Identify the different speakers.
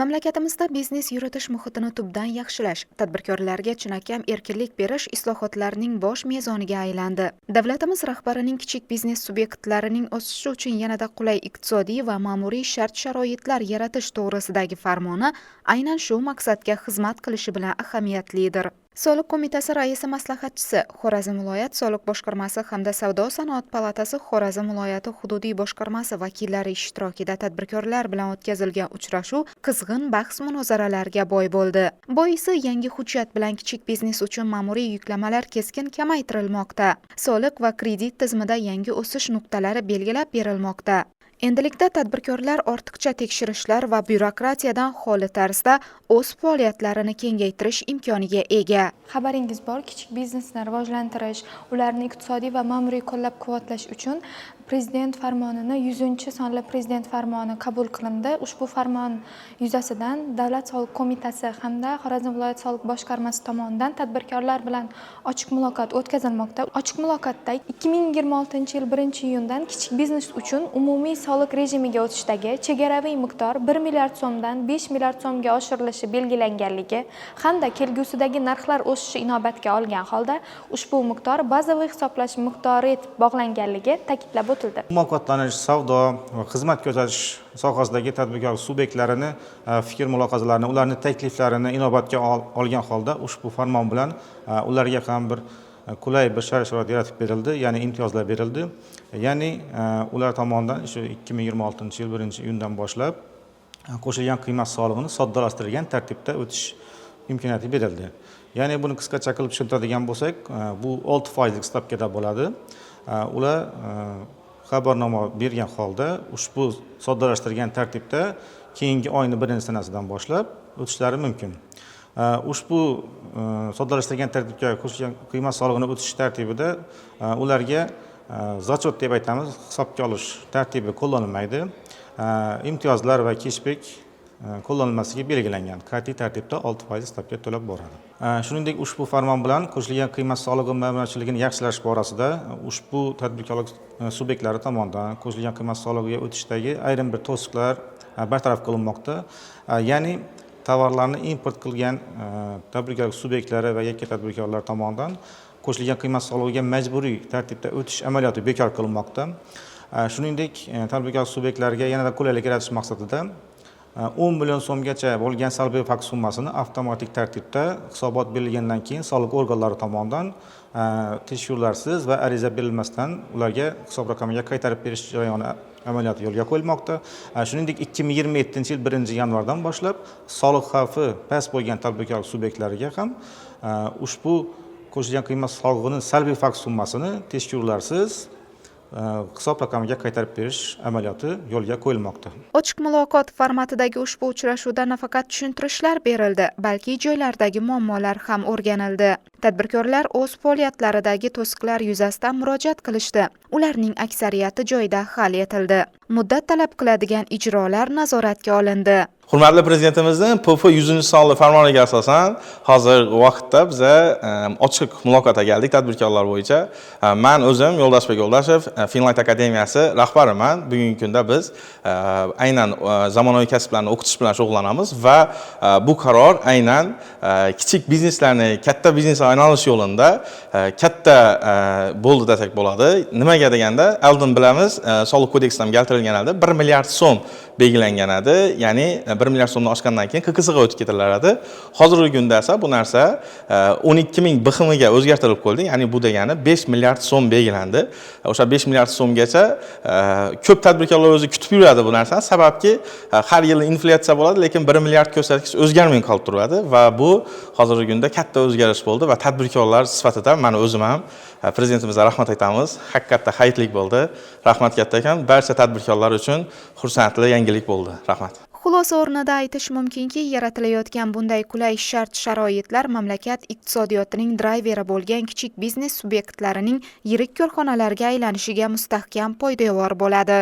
Speaker 1: Mamlakatimizda biznes yuritish muhitini tubdan yaxshilash, tadbirkorlarga chinakam erkinlik berish islohotlarning bosh mezoniga aylandi. Davlatimiz rahbarining kichik biznes subyektlarining o'sishi uchun yanada qulay iqtisodiy va ma'muriy shart-sharoitlar yaratish to'g'risidagi farmoni aynan shu maqsadga xizmat qilishi bilan ahamiyatlidir. Soliq qo'mitasi raisi maslahatchisi, Xorazm viloyat soliq boshqarmasi hamda Savdo sanoat palatasi Xorazm viloyati hududiy boshqarmasi vakillari ishtirokida tadbirkorlar bilan o'tkazilgan uchrashuv qizg'in bahs munozaralarga boy bo'ldi. Boisi, yangi hujjat bilan kichik biznes uchun ma'muriy yuklamalar keskin kamaytirilmoqda. Soliq va kredit tizimida yangi o'sish nuqtalari belgilab berilmoqda. Endilikda tadbirkorlar ortiqcha tekshirishlar va byurokratiyadan xoli tarzda o'z faoliyatlarini kengaytirish imkoniga ega.
Speaker 2: Xabaringiz bor, kichik biznesni rivojlantirish, ularni iqtisodiy va ma'muriy qo'llab-quvvatlash uchun Prezident farmonini, 100-sonli Prezident farmoni qabul qilindi. Ushbu farmon yuzasidan Davlat soliq qo'mitasi hamda Xorazm viloyat soliq boshqarmasi tomonidan tadbirkorlar bilan ochiq muloqot o'tkazilmoqda. Ochiq muloqotda 2026-yil 1-iyundan kichik biznes uchun umumiy soliq rejimiga o'tishdagi chegaraviy miqdor 1 milliard so'mdan 5 milliard so'mga oshirilishi belgilanganligi hamda kelgusidagi narxlar o'sishi inobatga olgan holda ushbu miqdor bazaviy hisoblash miqdori etib bog'langanligi ta'kidlab o'tildi.
Speaker 3: Ovqatlanish, savdo va xizmat ko'rsatish sohasidagi tadbirkor subyektlarini fikr mulohazalarini, ularni takliflarini inobatga olgan holda ushbu farmon bilan ularga ham bir qulay bir shart sharoit yaratib berildi, ya'ni imtiyozlar berildi. Ya'ni ular tomonidan shu 2026-yil 1-iyundan boshlab qo'shilgan qiymat solig'ini soddalashtirilgan tartibda o'tish imkoniyati berildi. Ya'ni buni qisqacha qilib tushuntiradigan bo'lsak, bu 6 foizlik stavkada bo'ladi. Ular xabarnoma bergan holda ushbu soddalashtirilgan tartibda keyingi oyni birinchi sanasidan boshlab o'tishlari mumkin. Ushbu soddalashtirilgan tartibga qo'shilgan qiymat solig'ini o'tish tartibida ularga зачет deb aytamiz, hisobga olish tartibi qo'llanilmaydi. Imtiyozlar va keshbek qo'llanilmasligi belgilangan, qat'iy tartibda 6 foiz stavka to'lab boradi. Shuningdek, ushbu farmon bilan qo'shilgan qiymat solig'i ma'muriyatchiligini yaxshilash borasida ushbu tadbirkorlik subyektlari tomonidan qo'shilgan qiymat solig'iga o'tishdagi ayrim bir to'siqlar bartaraf qilinmoqda. Ya'ni tovarlarni import qilgan tadbirkorlik subyektlari va yakka tadbirkorlar tomonidan qo'shilgan qiymat solig'iga majburiy tartibda o'tish amaliyoti bekor qilinmoqda. Shuningdek, tadbirkor subyektlariga yanada qulaylik yaratish maqsadida 10 million so'mgacha bo'lgan salbiy fakt summasini avtomatik tartibda hisobot berilgandan keyin soliq organlari tomonidan tekshiruvlarsiz va ariza berilmasdan ularga hisob raqamiga qaytarib berish jarayoni amaliyoti yo'lga qo'yilmoqda. Shuningdek, 2027-yil 1-yanvardan boshlab soliq xavfi past bo'lgan tadbirkorlik subyektlariga ham ushbu qo'shilgan qiymat solig'ini salbiy fakt summasini tekshiruvlarsiz hisob raqamiga qaytarib berish amaliyoti yo'lga qo'yilmoqda.
Speaker 1: Ochiq muloqot formatidagi ushbu uchrashuvda nafaqat tushuntirishlar berildi, balki joylardagi muammolar ham o'rganildi. Tadbirkorlar o'z faoliyatlaridagi to'siqlar yuzasidan murojaat qilishdi. Ularning aksariyati joyida hal etildi. Muddat talab qiladigan ijrolar nazoratga olindi.
Speaker 4: Hurmatli Prezidentimizni PF 100-sonli farmoniga asosan hozirgi vaqtda biza ochiq muloqotga keldik tadbirkorlar bo'yicha. Man o'zim Yo'ldashbek Yo'ldashev, Finlight akademiyasi rahbariman. Bugungi kunda biz aynan zamonaviy kasblarni o'qitish bilan shug'ullanamiz va bu qaror aynan kichik bizneslarni katta biznesga aylanish yo'lida katta bo'ldi desak bo'ladi. Nimaga deganda, oldin bilamiz, soliq kodeksida ham keltirilgan edi, 1 milliard so'm belgilangan edi, ya'ni 1 milliard so'mdan oshgandan keyin QQSga o'tib ketilar edi. Hozirgi kunda esa bu narsa 12 ming BHMga o'zgartirib qo'yildi, ya'ni bu degani 5 milliard so'm belgilandi. O'sha 5 milliard so'mgacha ko'p tadbirkorlar o'zi kutib yuradi bu narsani, sababki har yili inflyatsiya bo'ladi, lekin 1 milliard ko'rsatkich o'zgarmay qolib turadi va bu hozirgi kunda katta o'zgarish bo'ldi va tadbirkorlar sifatida mani o'zim ham Prezidentimizga rahmat aytamiz. Haqiqatda hayitlik bo'ldi, rahmat kattakon. Barcha tadbirkorlar uchun xursandli yangilik bo'ldi, rahmat.
Speaker 1: Xulosa o'rnida aytish mumkinki, yaratilayotgan bunday qulay shart-sharoitlar mamlakat iqtisodiyotining drayveri bo'lgan kichik biznes subyektlarining yirik korxonalarga aylanishiga mustahkam poydevor bo'ladi.